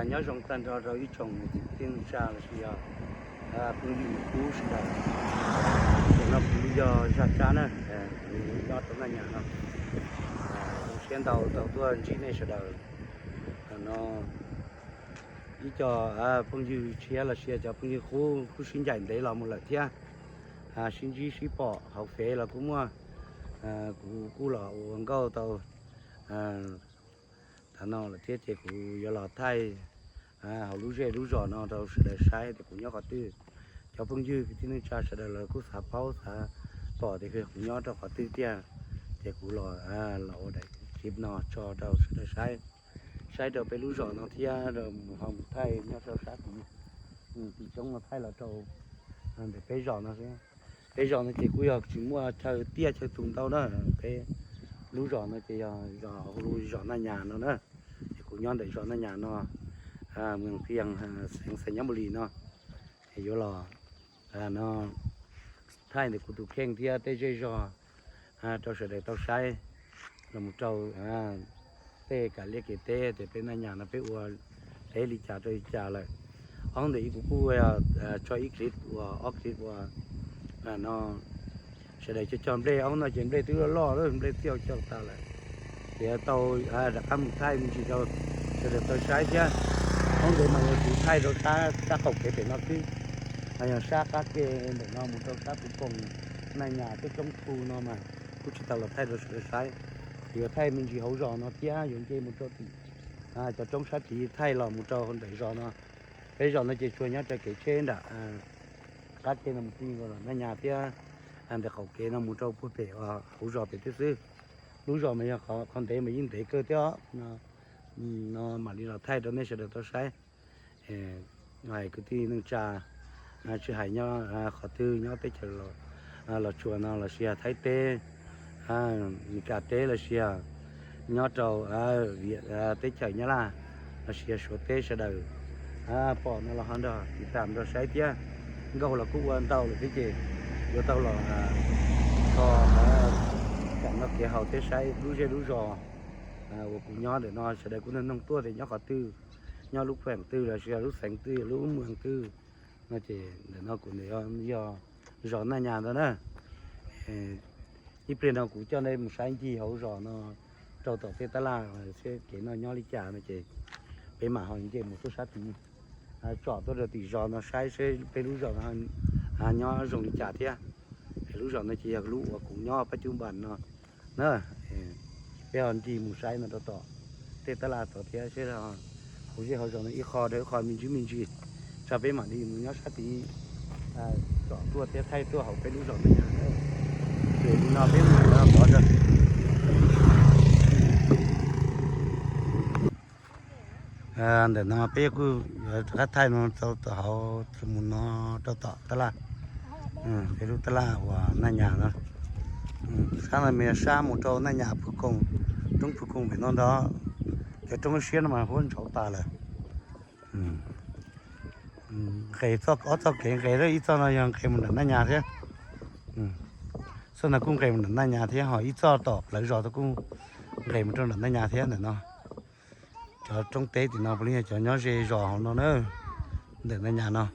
Nyob zoo tag nrho rau ib tsoom niam txiv kwv tij neej tsa los sis yog phooj ywg kwv tij sawv daws. Tam no kuv yog Zaj Tsab na, kuv nyob rau Naj Nyas no. Zoo siab ntau tau tuaj ntsib nej sawv daws. Tam no ib co phooj ywg tshiab los sis cov phooj ywg qub kuj sib ncaim ntev los mus lawm thiab. Sib ntsib sib pom hauv fev los kuj muaj, kuv kuj los ua nkauj tau thaum no lawm thiab ces kuv yuav los thaij hauv lub zej lub zos no rau sawv daws saib tias kuv nyob qhov twg. Cov phooj ywg kwv tij neej tsa sawv daws los kuj xav paub xav pom tias kuv nyob rau qhov twg tiag, ces kuv los, los ua daim clip no tso rau sawv daws saib, saib rau peb lub zos no thiab rau mus ho mus thaij nyob rau sab tim, tim roob no thaij los rau ntawm peb zos no xwb. Peb zos no ces kuj yog tsis muaj chaw tiaj chaw tus ntau na, peb lub zos no ces yog zos hu zos Naj Nyas no na. Ces kuv nyob ntawm zos Naj Nyas no, moos Phi Yees, xeev Xais Nyab Npus Lis no. Ces yuav los no thaij ntawm kuv tus kheej thiab tej zej zog rau sawv daws tau saib, los mus rau tej kam liaj kev teb tias peb Naj Nyas no peb ua teb li cas rau li cas lawm. Ob ntawm ib kuv kuj tso ib clip uas ob clip uas no sawv daws cog cog nplej. Ob no ces nplej twb loj loj lawm, nplej txiaj cog tas lawm. Ces tau rov qab mus thaij me ntsis rau sawv daws tau saib thiab. Ob ntawd mas yog kuv thaij rau sab qaum kev pem no xwb, yog sab qab ke ntawm no mus rau sab Phu Koos, Naj Nyas tej roob Phu no mas kuj tsis tau los thaij rau sawv daws saib. Yuav thaij me ntsis hauv zos no thiab yuav nce mus rau tim cov roob sab tid thaij los mus rau ntawm zos no. Peb zos no ces tsuas nyob rau kev tsheb nram qab ke no mus ti Naj Nyas thiab ntawm qaum kev no mus rau puag pem hauv zos pem thiab xwb. Lub zos mas yog qhov ntev mas yeej ntev kawg thiab no, mam li los thaij rau nej sawv daws tau saib. Hais kwv tij neej tsa, tsis hais nyob qhov twg, nyob teb chaws Los Tsuas no los sis Thaib teb, Meskas teb los sis nyob rau teb chaws Nyab Laj los sis Suav teb sawv daws pom no los ho nrog tiv tam nrog saib thiab. Nkauj los kuj ua ntau lawm thiab ces yuav tau los kho kam noj kev haus thiab saib lub zej lub zos uas kuv nyob ntawm no sawv daws kuj noog noog tuaj tias nyob qhov twg, nyob lub kheem twg los sis lub xeev twg lub moos twg no ces ntawm no kuv ntawm yog zos Naj Nyas ntawd na. Ib pliag no kuv coj nej mus saib ncig hauv zos no rau tom tej tab laj seb kev noj nyob li cas no ces peb mam ho nce mus tuaj sab tid, tsom tuaj rau tim zos no saib seb peb lub zos no nyob zoo li cas thiab. Es lub zos no ces yog lub uas kuv nyob pab cub npas no na. Peb ho nce mus saib no rau tom tej tab laj tod thiab seb hauv zej hauv zos no ib qho rau ib qho me ntsis me ntsis, tso peb mam li mus nyob sab tid tsom tuaj thiab thaij tuaj hauv peb lub zos Naj Nyas. Ces li no peb mus no pov rau ntawm no peb kuj yuav rov qab thaij no rau tom hauv mus no rau tom tab laj, peb lub tab laj uas Naj Nyas no. Sab no mas yog sab mus rau Naj Nyas Phu Koos, roob Phu Koos pem no ntag. Cov roob siab no mas huab ntsaus tas lawm. Nqes txoj ob txoj kev, nqes ib txoj no yog nqes mus nram Naj Nyas thiab. Txoj no kuj nqes mus nram Naj Nyas thiab, ho ib txoj tom plawv zos kuj nqes mus rau nram Naj Nyas thiab ntawm no. Cov roob teb tim no puav leej yog cov nyob ze zos hauv no na, ntawm Naj Nyas no.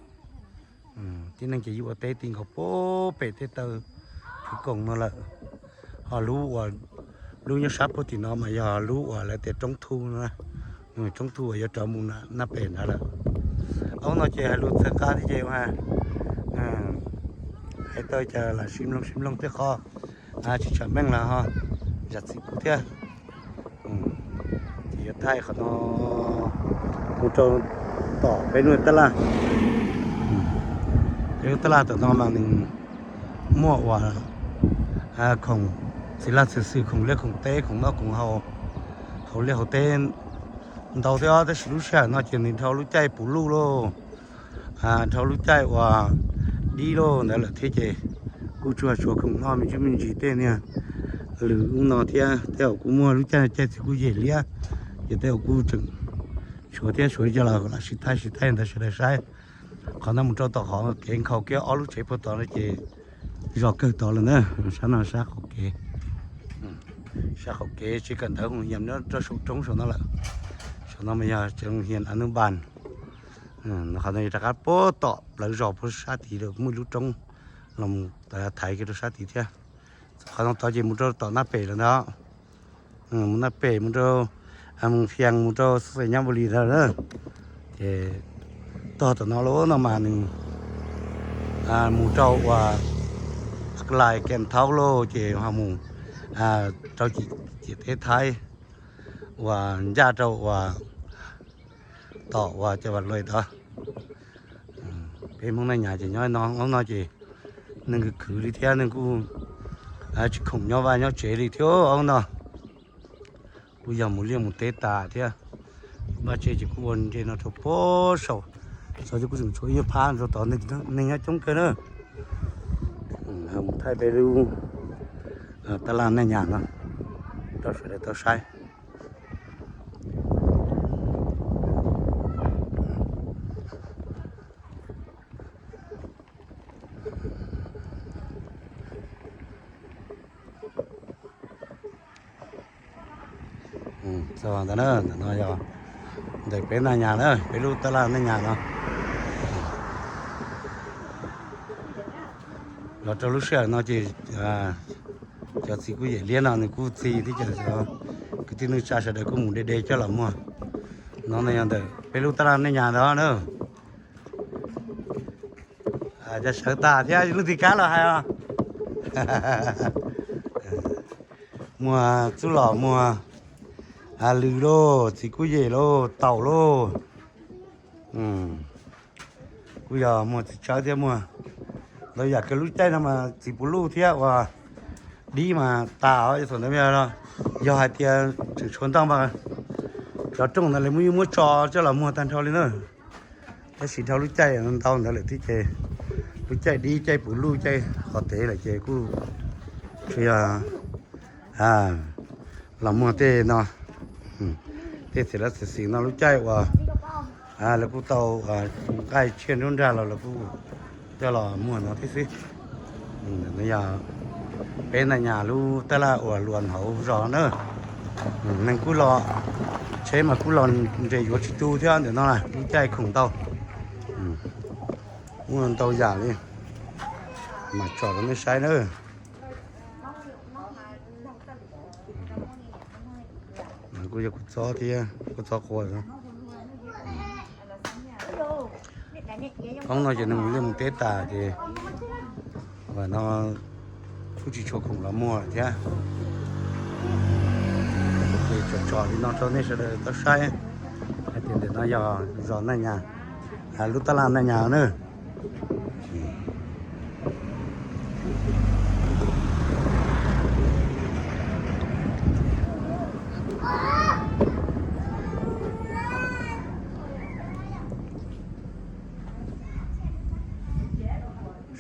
Tib neeg ces yeej ua teb ti nkaus puag pem tej taw Phu Koos no lawm. Ho lub uas, lub nyob sab puag tim no mas yog lub uas lawv tias Roob Thu no, Roob Thu uas yuav rov mus Naj Pem ntawd lawm. Ob no ces hais lus txawv qab thiab ces hais tau cas lam sim mloog sim mloog tej qho tsis tsham meej los ho zam txim pub thiab. Ces yuav thaij qhov no mus rau tom peb lub tab laj. Peb lub tab laj tom no mas nws muaj uas khoom txiv laj txwm xwm, khoom liaj khoom teb, khoom noj khoom haus, hauv liaj hauv teb ntau thiab, tab sis lub sij hawm no ces nws dhau lub caij puv luj lauj, dhau lub caij uas dib lauj ntawd lawm thiab ces kuj tsuas tshuav khoom noj me ntsis me ntsis tej niag lwm ub no thiab. Tej zaum kuj muaj lub caij no caij txiv kuj yem liab, ces tej zaum kuj tseem tshuav thiab, tshuav li cas los lam sim thaij sim thaij ntawd sawv daws saib. Qhov no mus rau tom qhov kev nkhaus kiag ob lub tsev puag tod no ces zos kawg tod lawm na, sab no sab qaum kev. Sab qaum kev tsev kawm ntawv Hoo Hias nyob rau saum roob saum no lawm. Saum no mas yog tsev Hoo Hias Anub Npas. Qhov no yog rov qab puag tom plawv zos puag sab tid muaj ib lub roob los thaiv kiag rau sab tid thiab. Qhov no tod ces mus rau tom Naj Pem lawm ntag. Mus Naj Pem mus rau, mus Fias mus rau Xeem Nyab Npus Lis ntag na. Ces tog tom no lawm no mas nws mus rau uas Lais Kees Thaub lauj ces ho mus rau ciam teb Thaib uas ncaj rau uas tom uas Cov Vam Luis tod. Peb Hmoob Naj Nyas ces nyob no, no ces neeg khwv khwv li thiab neeg kuj tsis khoom nyob vaj nyob tsev li thiab no. Kuj yog mus liaj mus teb tas thiab. Vaj tsev ces kuj ua ntej no rau puag saum, txog ces kuj tseem tshuav ib nyuag phab rau tod, neeg nyob coob kawg na. Mus thaij peb lub taj laj Naj Nyas no rau sawv daws tau saib. Txog ntawm no, ntawm no yog ntawm peb Naj Nyas na, peb lub taj laj Naj Nyas no. Los rau lub sij hawm no ces cov txiv kuj yem liab no nws kuj txi thiab ces kwv tij neej tsa sawv daws kuj mus de de coj los muag. No no yog ntawm peb lub taj laj Naj Nyas ntawd na. Cov sawv tas thiab lub ti kab los hais os. Muag txuj lom, muag lws lauj, txiv kuj yem lauj, taum lauj. Kuj yog muag txiv tsawb thiab muag ntau yam kawg. Lub caij no mas txiv puv luj thiab uas dib mas tas os, thaum ntawd yog hais tias tseem tshuav ntau mas cov rooj ntawd lawv muab yeej muab tso coj los muag tag nrho li na. Tab sis dhau lub caij ntau ntawd lawm thiab ces lub caij dib caij puv luj caij qhov tev lawm ces kuj tsuas yog los muag tej no, tej txiv lab xis xis no lub caij uas lawv kuj tau nqaij tshiab nruab nrag los lawv kuj coj los muag no thiab xwb. No yog peb Naj Nyas lub taj laj uas luas hauv zos na. Neeg kuj los, tsheb mas kuj los nres yuav tsis tu thiab ntawm no lub caij khoom ntau. Muaj ntau yam li, mam tsom rau nej saib na. Kuj yog kua txob thiab, kua txob quav. Hoob no ces neeg mus liaj mus teb tas ces no kuj tsis tshua khoom los muag thiab. Ces tsom tsom li no rau nej sawv daws tau saib hais tias ntawm no yog zos Naj Nyas, lub taj laj Naj Nyas na.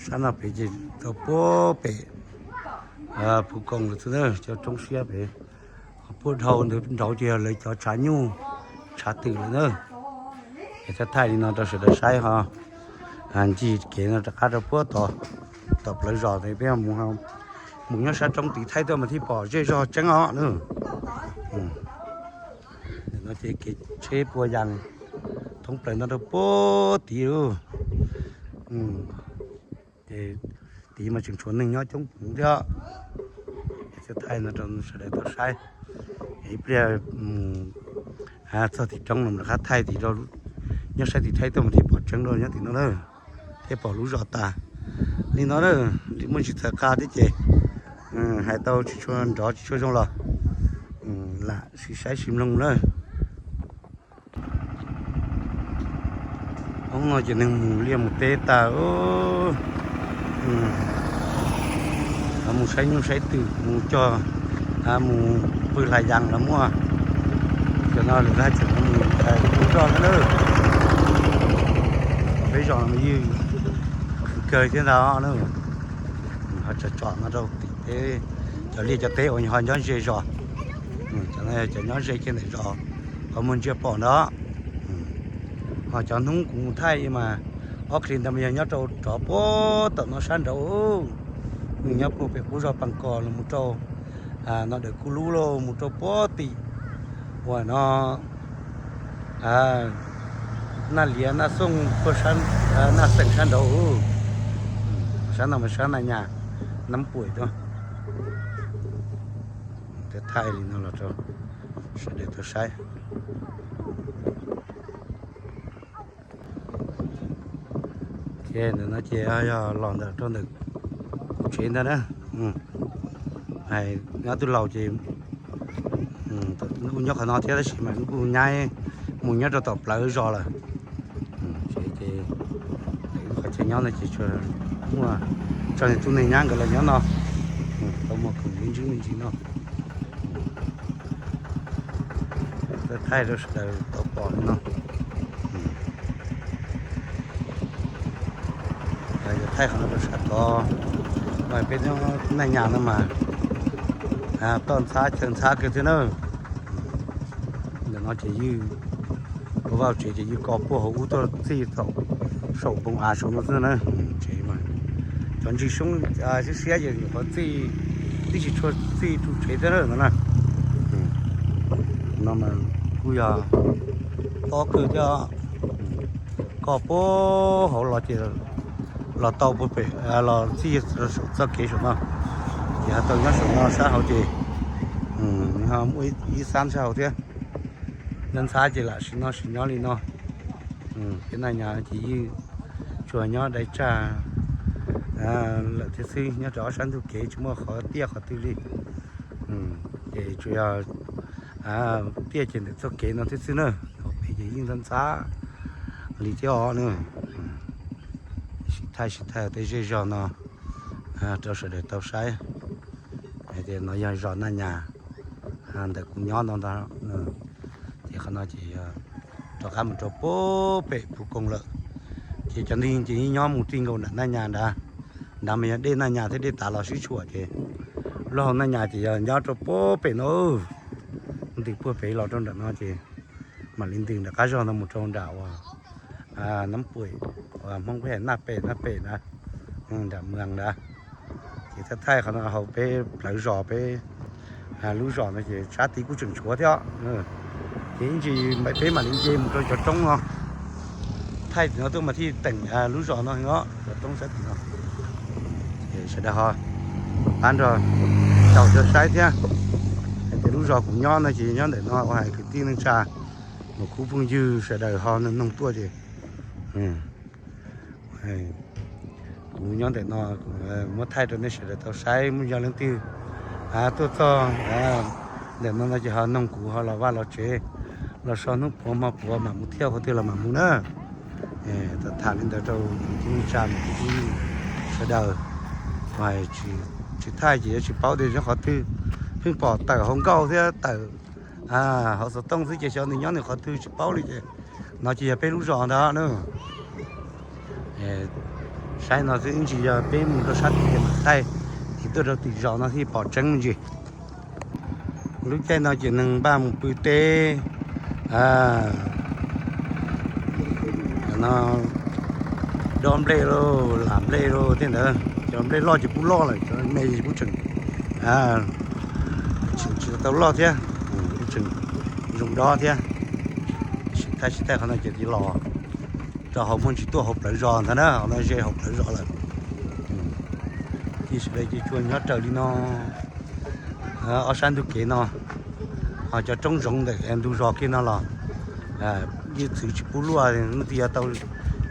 Sab no pem ces tau puag pem Phuv Koos lawm xwb na, cov roob siab pem. Ho puag dhau nraud ces yog lawv cov tshav nyuj tshav twm lawm na. Es thaij thaij li no rau sawv daws saib ho ncig kev no rov qab rau puag tod, tom plawv zos peb mus, mus nyob sab roob tid thaij tuaj mas thiaj pom zej zog tseeb os na. No ces kev tsheb pua yas thoob plaws no rau puag tid lauj. Ces tid mas tseem tshuav neeg nyob coob thiab. Thaij no rau sawv daws tau saib. Ib pliag mus txog tim roob no rov qab thaij tim, nyob saib tim thaij tuaj mas thiaj pom tseeb dua nyob tim no na, thiaj pom lub zos tas. Li no na, muaj ntsis txhawv qa thiab ces hais tau tsis tshua nrov tsis tshua zoo los lam sim saib sim mloog na. Hoob no ces neeg mus liaj mus teb tas, mus saib nyuj saib twm mus cog, mus pw hlais yas los muaj. Cov no lawv haj tseem mus ua zog thiab na. Peb zos no ywj kawg thiab ntag na. Ho tsom tsom no rau tim peb cov liaj cov teb uas ho nyob ze zos. Cov no cov nyob ze kiag ntawm zos qhov muag ntsia pom ntawd. Ho cov hnub kuv mus thaij mas ob hlis ntawd mas yog nyob rau rov puag tom no sab nraud, nws nyob puag pem qub zos Pas Kos los mus rau No dawm Kuj Lub los mus rau puag tim uas no Naj Liav Naj Xooj, Naj Xeem sab nraud, sab no mas sab Naj Nyas, Nab Puam tuaj. Thaij li no los rau sawv daws tau saib. Ntawm no ces yog los ntawm rau ntawm kuv tsev ntag na. Hais nyob twg laus ces kuj nyob qhov no thiab tab sis mas kuj nyab mus nyob rau tom plawv zos lawm. Ces qhov chaw nyob no ces tsuas muaj tso tus neeg nyab nkawd los nyob no, tau muaj khoom me ntsis me ntsis no. Thaij rau sawv daws tau pom li no. Thaij qhov no rau sab tod, peb Naj Nyas no mas toj ntxhab chaw ntxhab kawg thiab na. Ntawm no ces ywj, ua vaj tsev ces ywj ko puag hauv ub tuaj txij thaum saum npoo av saum no xwb na. Tsev mas cov ntsis xyoob siab siab ces nyuam qhuav txij, tib si tshua txij ru tsev thiab na no na. No mas kuj yog tob kawg thiab. Ko puag hauv los ces los tau puag pem los txij saum txoj kev saum no, ces ho tau nyob saum no sab hauv ces muaj ib xab sab hauv thiab. Nyob ntxhab ces lam sim no sim nyob li no. Peb Naj Nyas ces ywj tsuas nyob dai tsaj lawm thiab xwb, nyob rau ob sab ntug kev tsis muaj qhov tiaj qhov twg li. Ces tsuas yog tiaj ces ntawm txoj kev no thiab xwb na, hauv pem ces yeej ntxhab ntxhab li thiab os na. Sim thaij sim thaij tej zej zog no rau sawv daws tau saib hais tias no yog zos Naj Nyas ntawm kuv nyob no ntag. Ces qhov no ces yog rov qab mus rau puag pem Phu Koos lawm. Ces cov neeg ces yeej nyob mus ti nkaus nram Naj Nyas nrad. Nrad mas yog dej Naj Nyas thiab dej Tav los sib tshuam ces lub hau Naj Nyas ces yog nyob rau puag pem no, ntws puag pem los rau nram no ces mam li ntws nram qab zog no mus rau nram uas Nab Puam, uas Hmoob peb hais Naj Pem, Naj Pem na, nram Mws As nrad. Ces thaij thaij qhov no hauv peb plawv zos peb lub zos no ces sab tid kuj tseem tshuav thiab. Ces ib ntsis peb mam li nce mus rau cov roob no, thaij tim no tuaj mas thiaj teem lub zos no os, cov roob sab tim no. Ces sawv daws ho pab nrog caum tau saib thiab. Hais tias lub zos kuv nyob no ces nyob ntawm no uas hais kwv tij neej tsa, mus khub phooj ywg sawv daws ho noog tuaj ces kuv nyob ntawm no, muab thaij rau nej sawv daws tau saib, muaj yog leej twg tuaj txog ntawm no no ces ho noog kuv ho los vaj los tsev, los so hnub puav hmo puav mam mus thiab, qhov twg los mam mus na. Tham li ntawd rau kwv tij neej tsa, kwv tij sawv daws, tsis thaij ces yuav tsis paub tias nyob qhov twg, pheej pom tawm hauv nkauj thiab tawm hauv xov tooj xwb ces xyov nws nyob nws qhov twg tsis paub li ces no ces yog peb lub zos ntag na. Saib no xwb ib ntsis yog peb mus rau sab tim ces mam thaij, tim tuaj rau tim zos no thiaj pom tseeb me ntsis. Lub caij no ces neeg npaj mus pw teb no, dob nplej lauj, lam nplej lauj tej ntawd. Cov nplej loj ces kuj loj lawm, cov me ces kuj tseem, tseem tsis tau loj thiab, kuj tseem zoo dob thiab. Sim thaij sim thaij qhov no ces tig los rau hauv muaj ntsis tuaj hauv plawv zos ntag na, qhov no ze hauv plawv zos lawm. Ces sawv daws ces tsuas nyob raws li no, ob sab ntug kev no, ho cov roob zoov ntawm ntug zos kiag no los yeej txwv tsis pub luaj, leej twg yog tau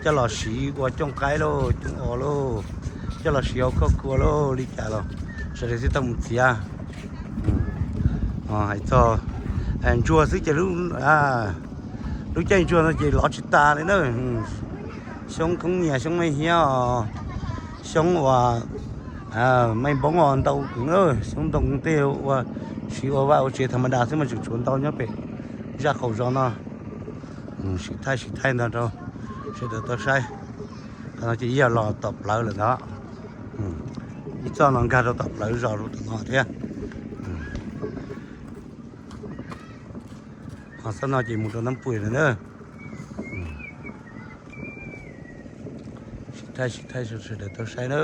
coj los siv ua cooj qaib lauj, cooj os lauj, coj los siv hauv khuaj kua lauj li cas los sawv daws thiaj tau mus txiav. Hais txog ntsuag xwb ces lub caij ntsuag no ces lov tsis tas li na. Xyoob khoob nyias, xyoob me hiab os, xyoob uas me npoob os ntau kawg na, xyoob ntoo tej ua siv ua vaj ua tsev tha ma da xwb mas tseem tshuav ntau nyob pem zaj qaum zos no. Sim thaij sim thaij ntag rau sawv daws tau saib. Qhov no ces yog los tom plawv lawm ntag. Ib txoj no nkag rau tom plawv zos rau tom no thiab. Ho txoj no ces mus rau Nab Pui lawm na. Sim thaij sim thaij sawv daws tau saib na.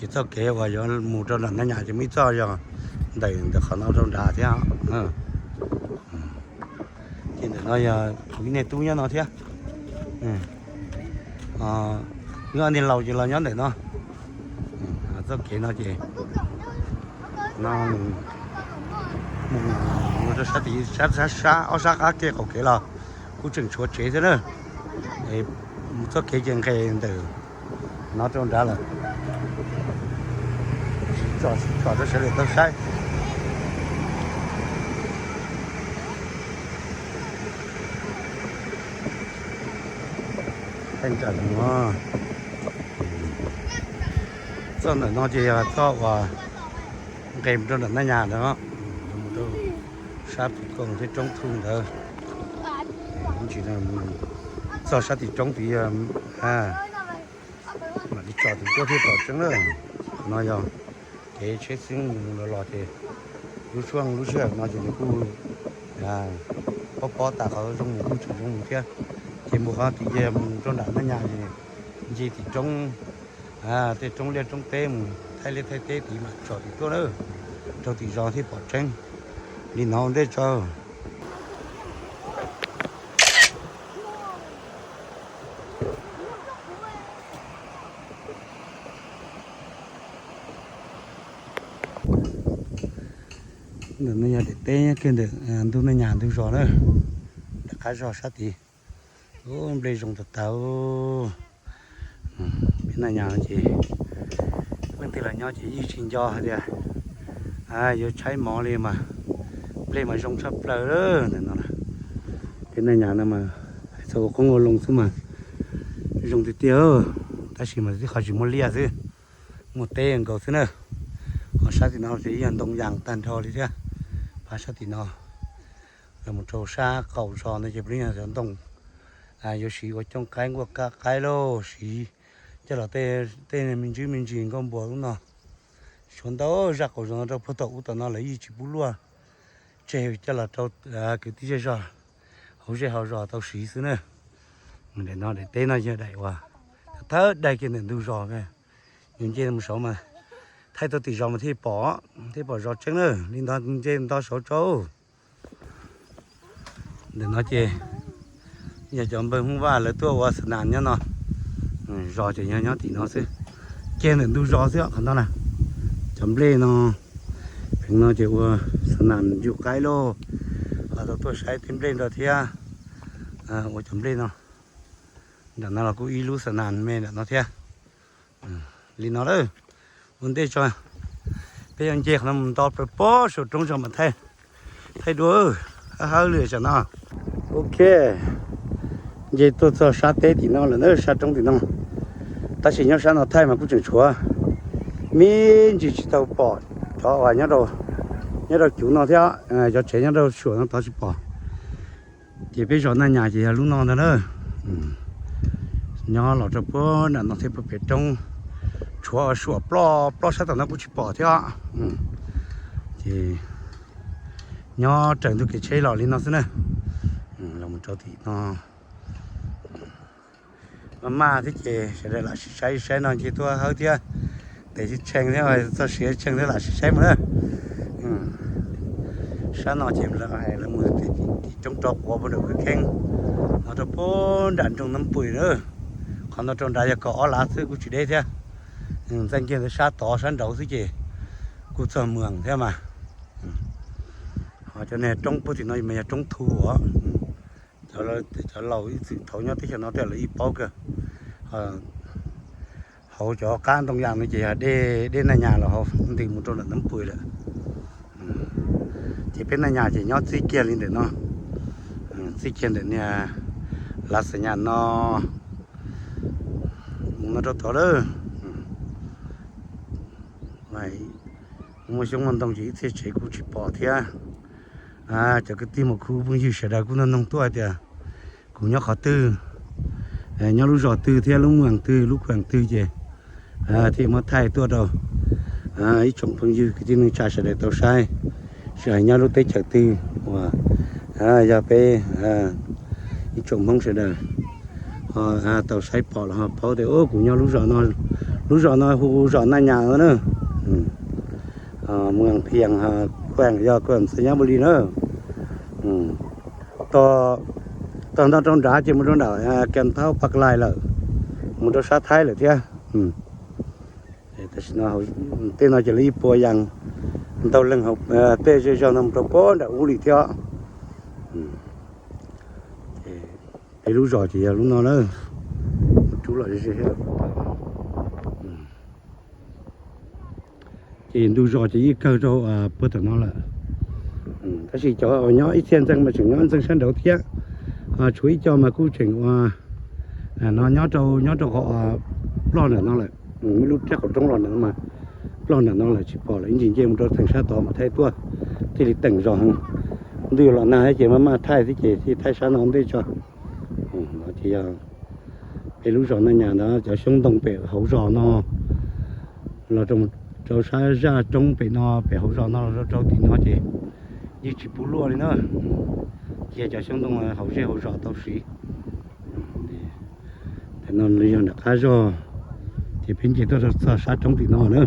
Txoj kev uas yuav mus rau nram Naj Nyas ces muaj ib txoj yog ntawm ntawm qhov no rau nrad thiab. Ces ntawm no yog kuv ib niag tub nyob no thiab. Wb ob niag laus ces los nyob ntawm no. Txoj kev no ces no mus rau sab tid, sab sab ob sab qab kev qaum kev los kuj tseem tshuav tsev thiab na. Mus txoj kev ces nqes ntawm no rau nrad lawm. Tsom tsom rau sawv daws tau saib. Txoj ntawm no ces yog txoj uas nqes mus rau nram Naj Nyas ntawd, mus rau sab Phu Koos thiab Roob Thu ntawd. Tsis, txog sab tim roob tid mam li tsom tus tuaj thiaj pom tseeb lawm. Qhov no yog kev tsheb xeeb mus los los ces lub suab lub sij hawm no ces nws kuj pob pob tas, qhov zoo mus kuj tseem zoo mus thiab. Ces mus qhov tim yeg mus rau nram Naj Nyas ces nce tim roob, tej roob liaj roob teb mus thaij liaj thaij teb tid mam tsom tim tuaj na, rau tim zos thiaj pom tseeb. Li no ua ntej tso. Ntawm no yog daim teb kiag ntawm ntug Naj Nyas ntug zos na, daim qab zos sab tid. Nplej zoo tas tas. Peb Naj Nyas no ces leej twg los nyob ces yeej tsis nco hais tias yuav tshaib mov li mas nplej mas zoo tshaj plaws ntawm no. Peb Naj Nyas no mas hais txog ua qoob ua loo xwb mas zoo tiag tiag, tab sis mas tib qhov tsis muaj liaj xwb, muaj teb nkaus xwb na. Ho sab tim no ces yog ntoo yas tag nrho li thiab. Pab sab tim no los mus rau sab qaum zos no ces peb yog cov ntoo yuav siv ua cooj qaib nkuaj kaj qaib lauj, siv coj los tej me ntsis me ntsis nkauj npua lub no. Suav ntau zaj qaum zos no rau puag tom ub tom no lawv yeej tsis pub luaj, tseg coj los rau kwv tij zej zog hauv zej hauv zos tau siv xwb na. Daim no daim teb no yog daim uas thawj daim kiag ntawm ntug zos. Yus nce mus saud mas thaij tau tim zos mas thiaj pom, thiaj pom zos tseeb na. Li ntawd nce nto saud tso. Ntawm no ces yog cov npawg Hmoob Vaj lawv tuaj ua xa nas nyob no. Zos ces yog nyob tim no xwb, kiag ntawm ntug zos xwb qhov no na. Cov nplej no, pheev no ces ua xa nas yug qaib lauj, ho tau tuaj saib tej nplej nrog thiab. Ua cov nplej no, nram no los kuj ib lub xa nas me nram no thiab. Li no lawm, ua ntej tso, peb yuav nce qhov no mus nto plaws pob saum roob zog mas thaij, thaij dua, hawb hawb li tsam no. Ok, nce tuaj txog sab teb tim no lawm na, sab roob tim no, tab sis nyob sab no thaij mas kuj tseem tshuav me ntsis tsis tau pom cov uas nyob rau cuv no thiab, cov tsev nyob rau suam no tod tsis pom. Ces peb zos Naj Nyas ces yog lub no ntag na. Nyob los rau puag nram no thiab puag pem roob, tshuav suam ploj ploj sab tom no kuj tsis pom thiab. Ces nyob raws ntug kev tsheb los li no xwb na. Los mus rau tim no maj maj thiab ces sawv daws lam sib saib saib no nce tuaj hawb thiab, tes tshee thiab txog siav tshee thiab lam sib saib mus na. Sab no ces lawv hais lawv mus tim roob rov quav puag nram kwj kheeb no rau puag nram nroog Nab Pui na. Qhov no rau nrad yog kaum ob lav xwb kuj tsis deb thiab. Ntxeej kiag ntawd sab tod sab nraud xwb ces kuj txog Muas thiab mas. Ho cov niag roob puag tim no mas yog roob Thu os. Cov laus ib txwm thaud nyob teb chaws no tej lawv yeej paub kawg. Hauv cov qab ntoo yas no ces yog dej Naj Nyas los hauv nti mus rau nram Nab Pui lawm. Ces peb Naj Nyas ces nyob txij kiag li ntawm no, txij kiag ntawm niag Lav Xam Nyas no mus no rau tod lawm. Muaj xyoob muaj ntoo ces ib txhia tsev kuj tsis pom thiab. Cov kwv tij muam khub phooj ywg sawv daws kuj nug noog tuaj hais tias kuv nyob qhov twg, nyob lub zos twg thiab lub moos twg lub khueem twg ces thiaj muab thaij tuaj rau ib tsoom phooj ywg kwv tij neej tsa sawv daws tau saib, tsis hais nyob lub teb chaws twg uas yog peb ib tsoom Hmoob sawv daws ho tau saib pom los ho paub tias kuv nyob lub zos no, Lub zos no hu zos Naj Nyas na. Mus Phi Yees, kuj yog kuj txog Nyab Npum Lis na. Tog, tog nto rau nrad ces mus rau nram Kas Thaub Pas Lais lawm, mus rau sab Thaib lawm thiab. Tam sim no tej no ces lawv ib puas yas ntau leeg, tej zej zog no mus rau puag nram ub li thiab. Peb lub zos ces yog lub no na, rub los ze ze. Ces ntug zos ces yeej kawg rau puag tom no lawm. Tab sis cov uas nyob ib txhia ntxees mas tseem nyob ntxees sab nraud thiab. Tshuav ib co mas kuj tseem ua no nyob rau, nyob rau qhov ploj nram no lawm. Muaj lub rab qhov roob los nram no mas ploj nram no lawm tsis pom lawm, ib ntsis nce mus rau theem sab tod mas thaij tuaj thiaj li teem zos heev. Ntuj yuav los nag thiab ces maj maj thaij thiab ces thiaj thaij sab no ntej tso. No ces yog peb lub zos Naj Nyas ntawd, cov xyoob ntoo pem hauv zos no los rau sab zaj roob pem no, pem hauv zos no los rau tim no ces yeej tsis pub luaj li na. Cia cov xyoob ntoo hauv zej hauv zos tau siv. Tam no yog nram qab zog, ces peb nce tuaj rau txog sab roob tim no na.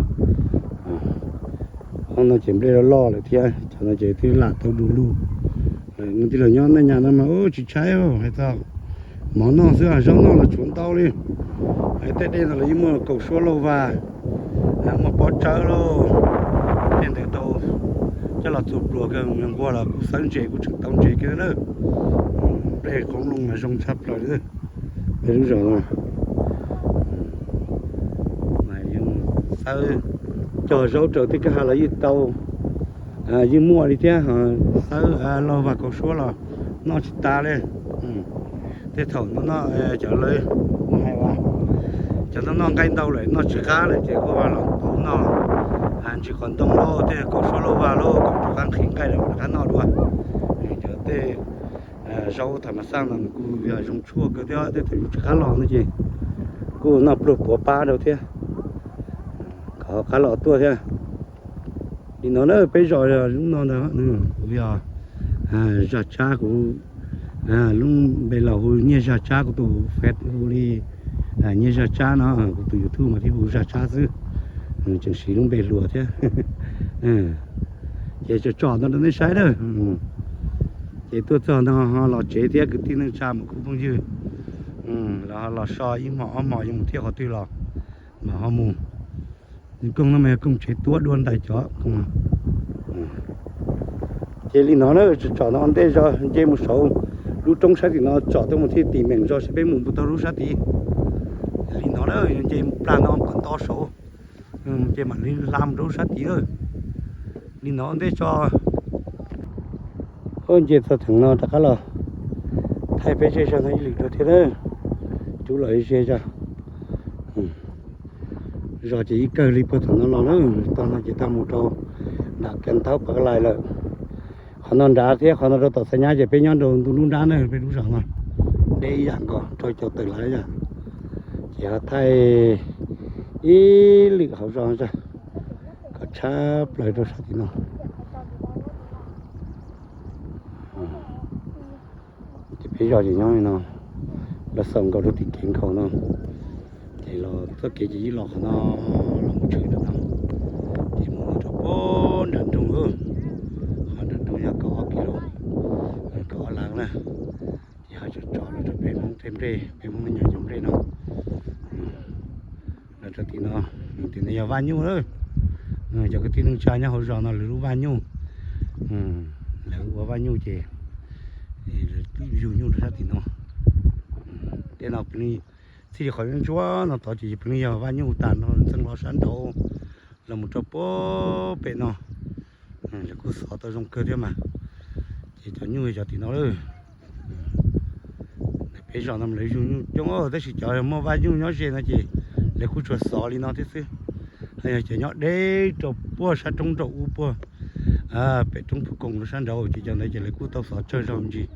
Ob no ces nplej loj loj lawm thiab, cov no ces twb lam tau du lug. Tij laug nyob Naj Nyas no mas tsis tshaib, hais txog mov noj xwb, zaub noj los tsuav ntau li. Hais tej dej no los yeej muaj kaus suab lauj vag, muaj pob tsawb lauj, tej ntawd tau coj los txuas pluas kawg, nquag los kuj xawb ntses, kuj tseem tau ntses kawg na. Nplej qoob loo mas zoo tshaj plaws li. Peb lub zos no mas yeej xawb, cog zaub raws tej kwj ha los yeej tau, yeej muaj li thiab. Xawb lauj vag kaus suab los noj tsis tas li. Tej thaum no cov lawv hais cov no noj nqaij ntau lawm noj tsis qab lawm ces kuj los noj ntsis qos ntoo lauj, tej kaus suab lauj vag lauj, kom rov qab nqhis nqaij lawm rov qab noj dua. Cov tej zaub tham mas xaj no nws kuj yog zoo tshuaj kawg thiab, tej thaum yus tsis qab los no ces kuj noj pluag puav pab rau thiab, kom qab los tuaj thiab. Li no na, peb zos lub no ntag, kuv yog Zaj Tsab, kuv lub npe laus hu Nyiaj Zaj Tsab, kuv tus Face hu li Nyiaj Zaj Tsab no, kuv tus YouTube mas thiaj hu Zaj Tsab xwb, tseem siv lub npe hluas thiab. Ces tsom tsom no rau nej saib na. Ces tuaj txog no ho los tsev thiab, kwv tij neej tsa mas kuj phooj ywg los ho los so ib hmos ob hmos yuav mus thiaj qhov twg los mas ho mus. Nws koog no mas yog koog tsev tuab dua ntais cov koog. Ces li no na, tsom tsom no ntej zog nce mus saud lub roob sab tim no tsom tuaj mus thiaj tim meem zog seb peb mus puas tau lub sab tid. Li no na, nce plag no kom nto saud, ces mam li hla mus rau lub sab tid na. Li no ntej tso. Nce txog theem no rov qab los thaij peb zej zog no ib lwm dua thiab na. Rub los ze zog. Zos ces ib kawg li puag thaum no los na, tog no ces tag mus rau nram Kas Thaub Pas Lais lawm. Qhov no nrad thiab qhov no rau tom Xav Nyab ces peb nyob rau ntu nruab nrab na, peb lub zos no deb ib yam nkaus rau cov tawm lawm yom. Ces ho thaij ib lwm hauv zos kom tshab plaws rau sab tim no. Ces peb zos ces nyob li no, los xaus nkaus rau tim kev nkhaus no, ces los txoj kev ces yeej los qhov no, los mus tshwm rau no, ces mus rau puag nram nroog, qhov nram nroog yog kaum ob kis lus, kaum ob lab na. Ces ho tso tso los rau peb Hmoob tej nplej, peb Hmoob me nyuam cov nplej no. Los rau tim no, tim no yog vaj nyuj lawm. Cov kwv tij neej tsa nyob hauv zos no lawv lub vaj nyuj, lawv ua vaj nyuj ces yug nyuj rau sab tim no. Tej no txij li qhov ntsuab no tod ces yog pheej yog vaj nyuj tas no ntxeev los sab nraud los mus rau puag pem no. Lawv kuj xov tau zoo kawg thiab mas. Ces cov nyuj cov tim no lawm. Peb zos no lawv yug nyuj coob, tab sis cov muaj vaj nyuj nyob ze no ces lawv kuj tsuas xov li no thiab xwb. Ho yog cov nyob deb rau puag sab roob rau ub puag pem roob Phu Koos rau sab nraud ces cov ntawd ces lawv kuj tau xov tsawg zog ntsis.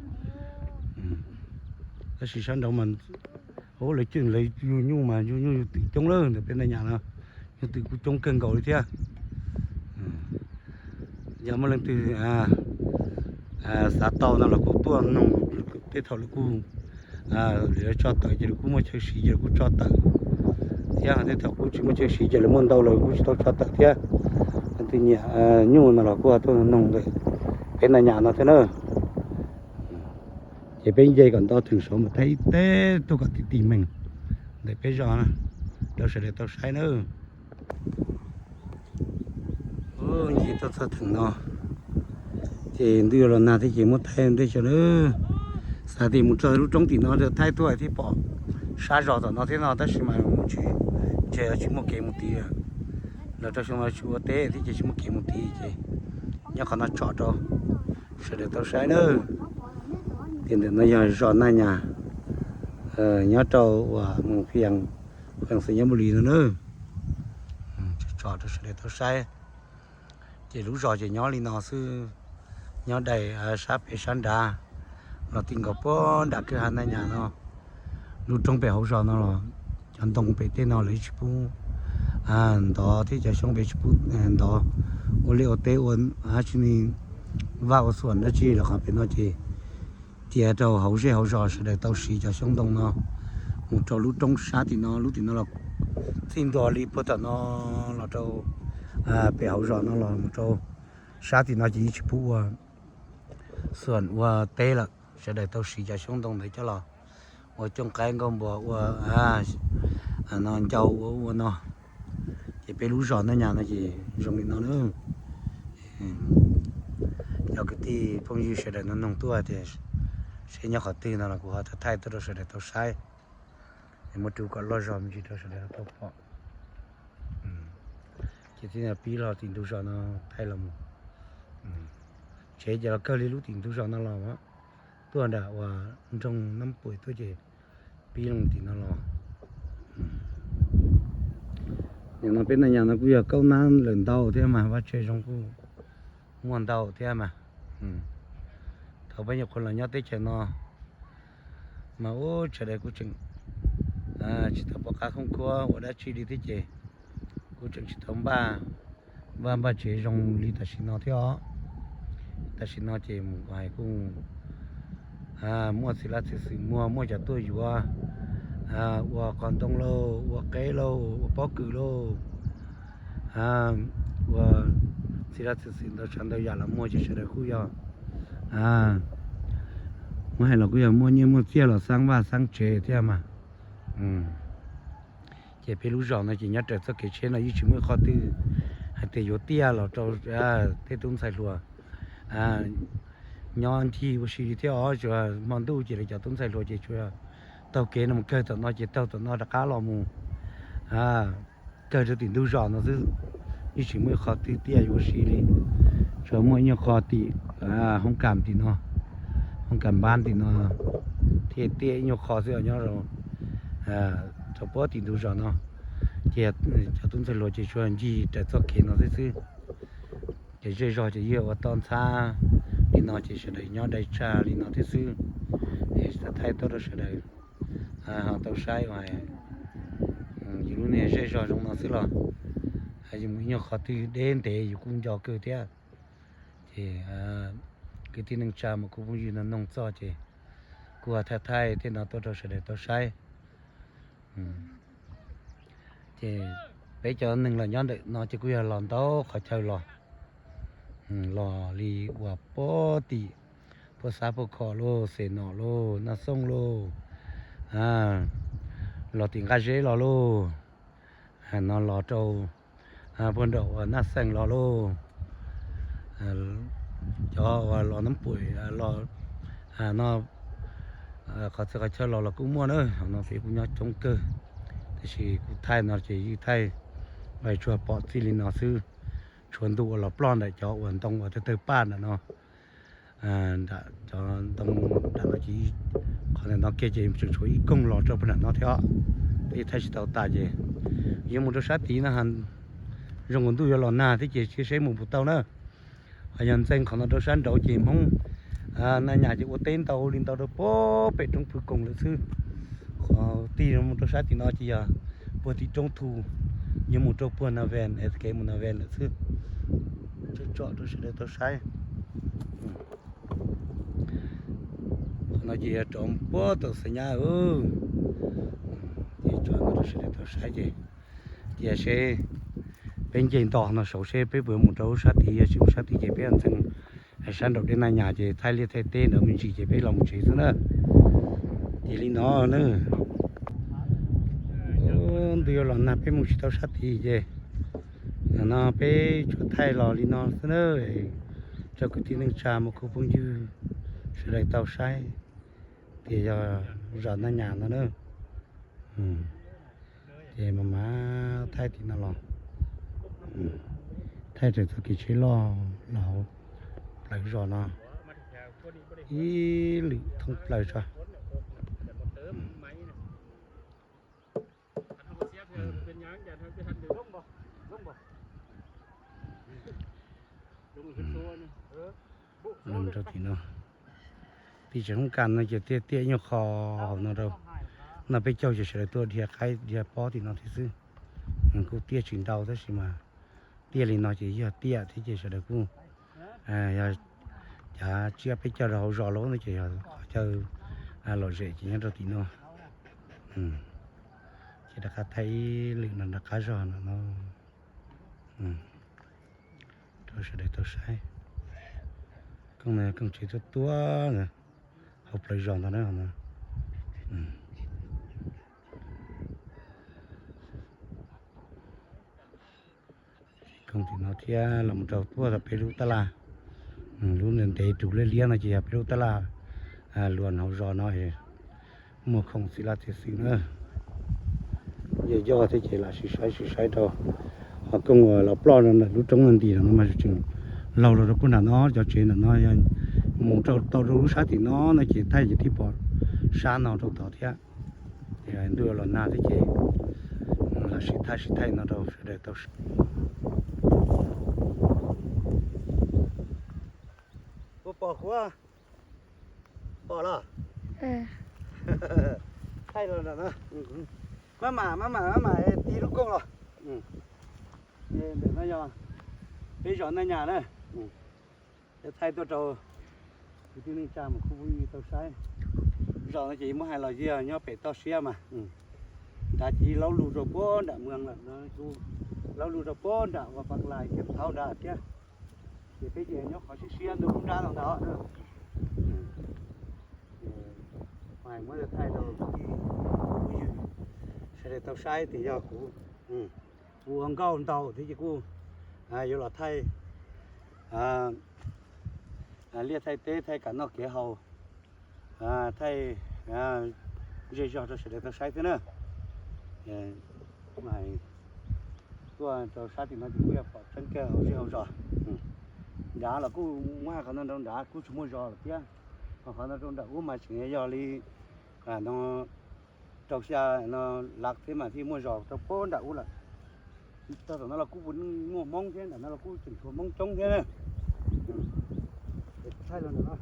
Tab sis sab nraud mas lawv yug nyuj mas yug nyuj yug twm coob lawm ntawm peb ntag nyam no, yug twm kuj coob kawg nkaus li thiab. Yog muaj leej twg xav tau no los kuj tuaj noog, tej thaum lawv kuj, lawv tso tawm ces lawv kuj muaj chaw siv ces lawv kuj tso tawm. thiab, tej thaum kuj tsis muaj chaw siv ces lawv muaj ntau lawm kuj tsis tau tso tawm thiab. Leej twg nyiam nyuj no los kuj tuaj noog ntawm peb Naj Nyas no thiab na. Ces peb nce kom nto theem saud mus thaij ib teb tuaj kom tig tig meem ntawm peb zos rau sawv daws tau saib na. Nce tuaj txog theem no ces ntuj yuav los nag thiab ces muab thaij ntej xyoo na. Xav tias mus txog lub roob tim no thaij tuaj thiaj pom sab zos tom no thiab no tab sis mas mus tsis, ntshe tsis muaj kev mus tid. Los rau xyoo no tsis ua teb thiab ces tsis muaj kev mus tid ces nyob qhov no tso rau sawv daws tau saib na. Ces ntawm no yog zos Naj Nyas nyob rau uas mus Phi Yees, Phi Yees xeev Nyab Npu Lis no na. Tso rau sawv daws tau saib. Ces lub zos ces nyob li no xwb, nyob daim sab pem sab nrad los ti nkaus puag nram kwj ha Naj Nyas no. Lub roob pem hauv zos no los cov ntoo pem tej no lawv tsis pub ntov thiab cov xyoob pem tsis pub ntov ua liaj ua teb ua dab tsi li, vaj ua xuam dab tsi los qhov pem no ces tiav rau hauv zej hauv zos sawv daws tau siv cov xyoob ntoo no mus rau lub roob sab tim no, lub tim no los txij ntua li puag tom no los rau pem hauv zos no los mus rau sab tim no ces yeej tsis pub ua xuam ua teb lawm, sawv daws tau siv cov xyoob ntoo ntawd coj los ua cooj qaib nkauj npua ua no ncau ua ua no. Ces peb lub zos Naj Nyas no ces zoo li no na. Cov kwv tij phooj ywg sawv daws no noog tuaj tias seb nyob qhov twg no los kuv ho thaij tuaj rau sawv daws tau saib. Muab rub kom loj zog me ntsis rau sawv daws tau pom. Ces tib no pib los tim ntug zos no thaij los mus. Tsev ces los kawg li lub tim ntug zos no los tuaj nram uas nroog Nab Puim tuaj ces pib los tim no los. Nim no peb Naj Nyas no kuj yog kaub nab lawm ntau thiab mas vaj tse zoo kuj muaj ntau thiab mas. Thaum peb nyuam qhuav los nyob teb chaws no mas ub sawv daws kuj tseem tsis tau pom qab khoob khuab ua dab tsi li thiab ces kuj tseem tsis tau npaj vaj npaj tsev zoo li tam sim no thiab os. Tam sim no ces mus hais kuj muaj txiv laj txiv xwm muag, muaj cov tuaj yuav ua qos ntoo lauj, ua qeb lauj, ua pob kws lauj, ua txiv laj txiv xwm ntau tsav ntau yam los muag ces sawv daws kuj yog muab hais los kuj yog muaj nyiaj muaj txiaj los xaab vaj xaab tsev thiab mas. Ces peb lub zos no ces nyob raws txoj kev tsheb no yeej tsis muaj ib qho twg hais tias yuav tiaj los rau tej tub ntxhais hluas nyob ncig ua si li thiab os. Tsuas hmo ntuj ces lawv cov tub ntxhais hluas ces tsuas taug kev no mus kawg tom no ces taug tom no rov qab los mus kawg rau tim ntug zos no xwb. Yeej tsis muaj ib qho twg tiaj yuav ua si li, tsuas muaj ib nyuag qho tim hoob kam tim no, hoob kam npab tim no thiaj tiaj ib nyuag qho xwb nyob rau puag tim ntug zos no. Ces cov tub ntxhais hluas ces tsuas ncig raws txoj kev no xwb xwb. Ces zej zog ces yeej ua toj ntxhab li no ces sawv daws nyob dai tsag li no thiab xwb. Es thaij tuaj rau sawv daws ho tau saib, yus lub niag zej zog zoo no xwb los yus mus ib nyuag qhov twg deb ntev yus kuj nco kawg thiab. Ces kwv tij neej tsa mas kuv phooj ywg no noog txog ces kuv ho thaij thaij tej no tuaj rau sawv daws tau saib. Ces peb cov neeg los nyob ntawm no ces kuj yog los ntau qhov chaw los, los li uas puag tim Phuaj Xab Phuaj Khom lauj, Xes Nom lauj, Naj Xooj lauj, los tim Nqaj Zeb los lauj, no los rau puag nraum uas Naj Xeem los lauj, cov uas los Nab Puim los no, qhov txhia qhov chaw los los kuj muaj na. No peb kuj nyob coob kawg, tiam sis kuv thaij no ces yeej thaij tsuas pom txij li no xwb. Tshuav ntu uas los ploj ntawm cov uas ntoo uas tawg tawg paj ntawm no, cov ntoo nram no ces qhov ntawm no kiag ces tseem tshuav ib koog los rau puag nram no thiab. Peb thaij tsis tau tas ces yuav mus rau sab tid no, zoo nkaus ntuj yuav los nag thiab ces cia seb mus puas tau na. Ho yog ntxeev qhov no rau sab nraud ces Hmoob Naj Nyas ces ua teb ntau li ntau rau puag pem roob Phu Koos lawm xwb. Qhov tig mus rau sab tim no ces yog puag tim roob Thu, yuav mus rau puag Nas Ves, es kev mus Nas Ves lawm xwb. Tso tsom rau sawv daws tau saib. Qhov no ces yog rov puag tau Xeem Nyab, Ces tso no rau sawv daws tau saib ces, cia seb peb nce nto no saud seb peb puas mus rau sab tid, yog tsis mus sab tid ces peb ntxeev sab nraum dej Naj Nyas ces thaij liaj thaij teb ntawd me ntsis ces peb los mus tsev xwb na. Ces li no na, ntuj yuav los nag peb mus tsis tau sab tid ces no peb tsuas thaij los li no xwb na, rau kwv tij neej tsa mus khub phooj ywg sawv daws tau saib tias yog zos Naj Nyas no na. Ces mas mas thaij tim no los, thaij raws txoj kev tsheb loj los hauv plawv zos no, ib lwm thoob plaws tso. Rau tim no, tim tsev hoob kas no ces tiaj tiaj nyuag qho hauv no rau. No peb caug ces sawv daws tuaj dhia qaib dhia pob tim no thiab xwb. Kuj tiaj tsis ntau tab sis mas tiaj li no ces yog tiaj thiab ces sawv daws kuj yog cav tsiab peb caug rau hauv zos lawm no ces yog qhov chaw lom zem ces nyob rau tim no. Ces rov qab thaij ib lwm no rov qab zog no no rau sawv daws tau saib. Kooj no kooj tsev tuaj tuaj hauv plawv zos ntag na. Kooj tim no thiab los mus rau tuaj rau peb lub tab laj, lub ntev ntev rus liab liab no ces yog peb lub tab laj luas hauv zos no, muag khoom txiv laj txiv xwm na. Yog yog thiab ces lam sim saib sim saib rau ho kooj uas los ploj rau ntawm lub roob no nti no mas tseem laug los rau puag nram no, cov tsev nram no yog mus rau tau rau lub sab tim no no ces thaij ces thiaj pom sab no rau tod thiab. Ces ntuj los nag thiab ces lam sim thaij sim thaij no rau sawv daws tau saib. Ua pom qhuav, pom los? Thaij los nram no. Maj mam maj mam maj mam tiv lub kooj los. Ntawm no yog peb zos Naj Nyas na. Thaij tuaj rau kwv tij neej tsa mus khub phooj ywg tau saib. Zos no ces muab hais los yog nyob pem toj siab mas, nrad ces laub lug rau puag nram Muas lawm no, laub lug rau puag nram uas Paj Lais Kiab Thaub nrad thiab. Ces peb ces nyob qhov siab siab ntuj kub nrab no ntag. Mas muab thaij rau kwv tij phooj ywg sawv daws tau saib tias yog kuv, kuv ua nkauj ntau thiab ces kuj yuav los thaij liaj thaij teb, thaij kev noj kev haus, thaij zej zog rau sawv daws tau saib thiab na. Tuaj rau sab tim no ces kuj yog pom tseeb kawg hauv zej hauv zos. Nrad los kuj muab hais qhov no rau nrad kuj tsis muaj zos lawm thiab. Ho qhov no rau nram ub mas tseem yog li no rau xya no lav thiab mas thiaj muaj zos rau puag nram ub lawm. Tau tom no los kuj puas muaj Hmoob thiab, nram no los kuj tseem tshuav Hmoob coob thiab na. Thaij los ntawm no.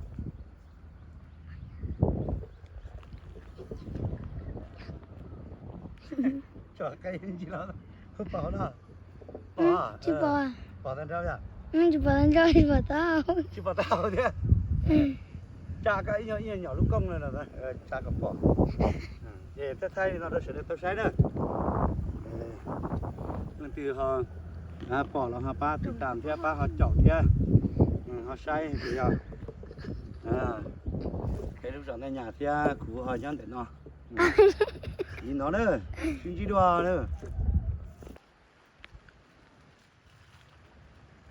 Tso qaib ntsis los pom no. Pom, tsis pom, pom tag nrho yom? Tsis pom tag nrho, tsis pom tau, tsis pom tau thiab. Tsa koj ib nyuag ib nyuag nyom lub kooj no, tsa kom pom. Ces thaij thaij li no rau sawv daws tau saib na. Leej twg ho pom los ho pab tiv tam thiab pab ho caum thiab, ho saib tias yog peb lub zos Naj Nyas thiab kuv ho nyob ntawm no. Li no na, sib ntsib dua na.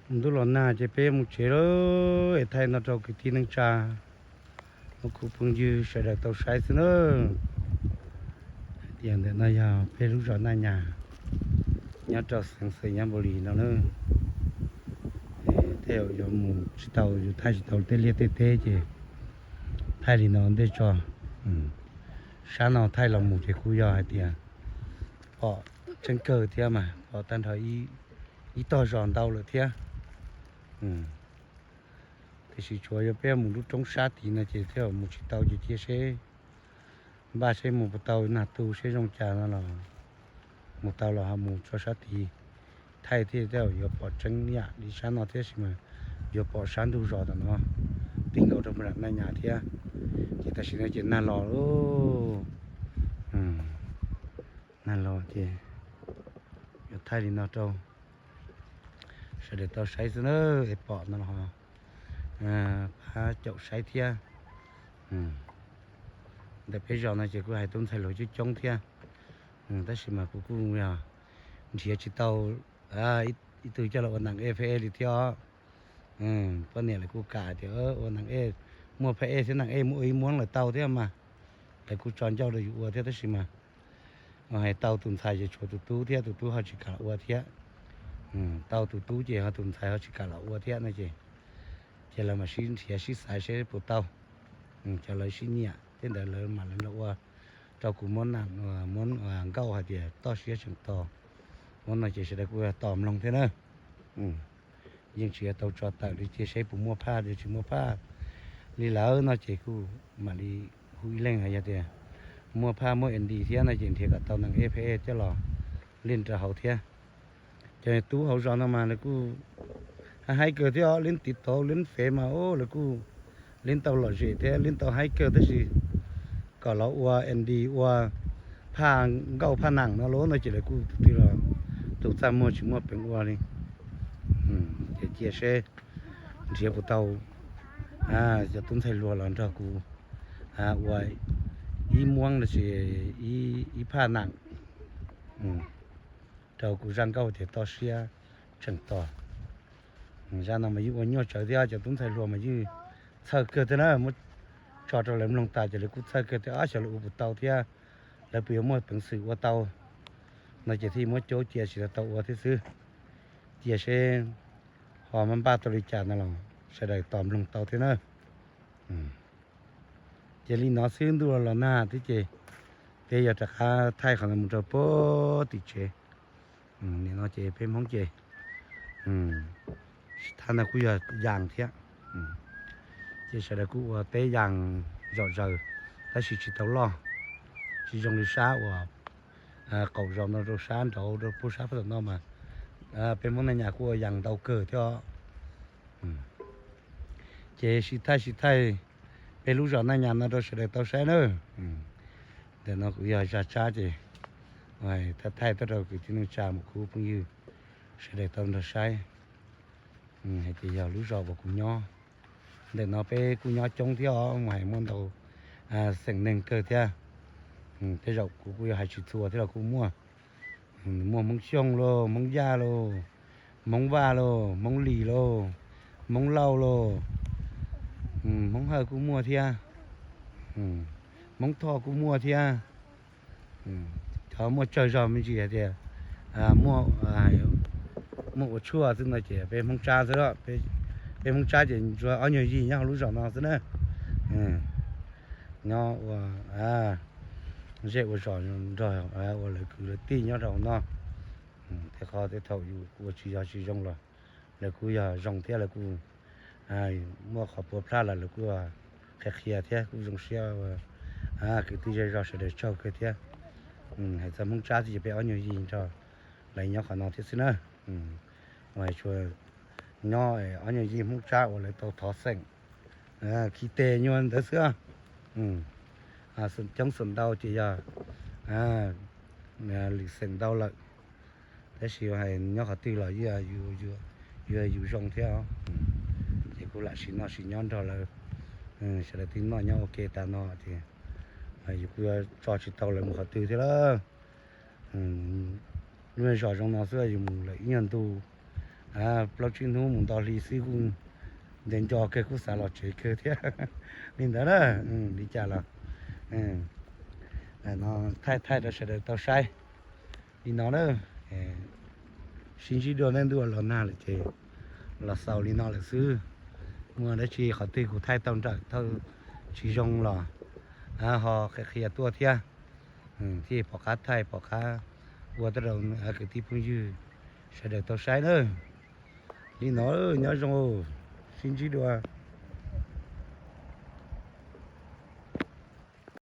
Ntuj los nag ces peb mus tsev lawm, es thaij no rau kwv tij neej tsa, ua khub phooj ywg sawv daws tau saib xwb na. Hais tias ntawm no yog peb lub zos Naj Nyas, nyob rau xeev Xais Nyab Npaus Lis no na. Tej zaum yuav mus tsis tau, yuav thaij tsis tau tej liaj tej teb ces thaij li no ntej tso. Sab no thaij los mus ces kuj yog hais tias pom tseeb kawg thiab mas, pom tag nrho ib tog zos ntau lawm thiab. Tiam sis tsuas yog peb mus lub roob sab tid no ces tej zaum mus tsis tau ces cia seb, npaj seb mus puas tau nag tu seb zoo cas no los mus tau los ho mus tso sab tid thaij thiaj tej zaum yuav pom tseeb yam li sab no thiab sis mas yuav pom sab ntug zos tom no ti nkaus rau nram Naj Nyas thiab. Ces tam sim no ces nag los lauj. Los ces yuav thaij li no rau sawv daws tau saib xwb na, es pom no los pab caum saib thiab. Ntawm peb zos no ces kuj hais tub ntxhais hluas coob coob thiab, tab sis mas kuv kuj yog nrhiav tsis tau ib tug coj los ua nees ej phab ej li thiab os. Poj niam lawv kuj kam tias ua nees ej, muaj phab ej thiab nees ej muaj ib muab lawm tau thiab mas, lawv kuj tso ncauj rau yus ua thiab tab sis mas hais tau tus ntxhais ces tshuav tus tub thiab tus tub ho tsis kam los ua thiab. Tau tus tub ces ho tus ntxhais ho tsis kam los ua thiab no ces, ces lawv mam sib nrhiav sib xaiv seb puas tau, cov lawv sib nyiam thiab ntawd lawv mam li los ua rau kuv muab nam, muab nkauj hais tias toj siab tseem tos. Muab no ces sawv daws kuj tos mloog thiab na. Yeej tsis tau tso tawm li, cia seb puas muaj phaj los tsis muaj phaj li lawm no ces kuj mam li hu ib leeg hais yog tias muaj phaj muaj nd thiab no ces nrhiav kom tau nees ej phab ej coj los leej rau hauv thiab. Cov tub hauv zos no mas lawv kuj haib kawg thiab os, leej tiv tauv leej fev mas lawv kuj leej tau lom zem thiab leej tau haib kawg tab sis kom los ua nd ua phaj nkauj phaj nam no los no ces lawv kuj tus twg los tus txaj muag tsis muaj peev ua li. Ces cia seb nrhiav puas tau cov tub ntxhais hluas los nrog kuv ua ib muab los sis ib phaj nam rau kuv zaj nkauj tias toj siab tseem tos. Zaj no mas yeej ua nyuaj tsawv thiab, cov tub ntxhais hluas mas yeej txhawj kawg thiab na, muab tso rau lawv mloog tas ces lawv kuj txhawj kawg tias ab xyov lawv ua puas tau thiab lawv puas yuav muaj peev xwm ua tau no ces thiaj muab cuab cia tsis tau ua thiab xwb. Cia seb ho npaj tau li cas no los sawv daws tos mloog tau thiab na. Ces li no xwb, ntuj los los nag thiab ces peb yuav rov qab thaij qhov no mus rau puag tim tsev. Nim no ces peb Hmoob ces thaj no kuj yog yas thiab, ces sawv daws kuj ua teb yas zom zaws tab sis tsis tau loj, tsis zoo li sab uas qaum zos no rau sab nraud rau puag sab phab tom no mas peb Hmoob Naj Nyas kuj ua yas ntau kawg thiab. Ces sib thaij sib thaij peb lub zos Naj Nyas no rau sawv daws tau saib na. Ntawm no kuv yog zaj tsab ces thaij thaij tuaj rau kwv tij neej tsa mus khub phooj ywg sawv daws tau nrog saib. Hais tias yog lub zos uas kuv nyob, ntawm no peb kuj nyob coob thiab os, mas hais muaj ntau xeem neeg kawg thiab. Tej zaum kuv kuj yuav hais tsis txhua thiab los kuj muaj. Muaj Hmoob Xyooj lauj, Hmoob Yaj lauj, Hmoob Vaj lauj, Hmoob Lis lauj, Hmoob Lauj lauj, Hmoob Hawj kuj muaj thiab, Hmoob Thoj kuj muaj thiab. Cov muaj tsawg zog me ntsis hais tias muaj ua tshuaj xwb no ces peb Hmoob Tsab xwb, peb Hmoob Tsab ces tsuas ob nyuag yig nyob hauv lub zos no xwb na. Nyob ua zej ua zos nrog ua lawv kwv lawv tij nyob rau hauv no. Tej qhov tej thaum yus ua tsis yog tsis zoo los lawv kuj yog zoo thiab, lawv kuj muaj qhov puav plaj los lawv kuj qhia qhia thiab kuj zoo siab. Kwv tij zej zog sawv daws tsaug kawg thiab. Hais txog Hmoob Tsab xwb ces peb ob nyuag yig nrog lawv nyob qhov no thiab xwb na. Uas hais tsuas nyob ob nyuag yig Hmoob Tsab uas lawv tau thov xeem khi tes nyuag ntawd xwb. Xeem coob xeem ntau ces yog lwm xeem ntau lawm. Tab sis hais nyob qhov twg los yus zoo thiab. Ces kuj lam sim noj sim nyob nrog lawv, sawv daws tib noj nyob ua ke tas no ces yus kuj yuav tso tsis tau lawv mus qhov twg thiab lawm. Lub zos zoo no xwb yus mus lawm ib nyuag ntu, plaub tsib hnub mus nto hli xwb kuj nco nco kawg kuj xav los tsev kawg thiab. Li ntawd na, li cas los no thaij thaij rau sawv daws tau saib li no na. Sib ntsib dua nej ntuj los nag lawm ces los xaus li no lawm xwb. Muaj dab tsi qhov twg kuv thaij tau nrawm thaij tsis zoo los ho qhia qhia tuaj thiab. Thiaj pom qab thaij pom qab ua tuaj rau kwv tij phooj ywg sawv daws tau saib na. Li no nyob zoo, sib ntsib dua.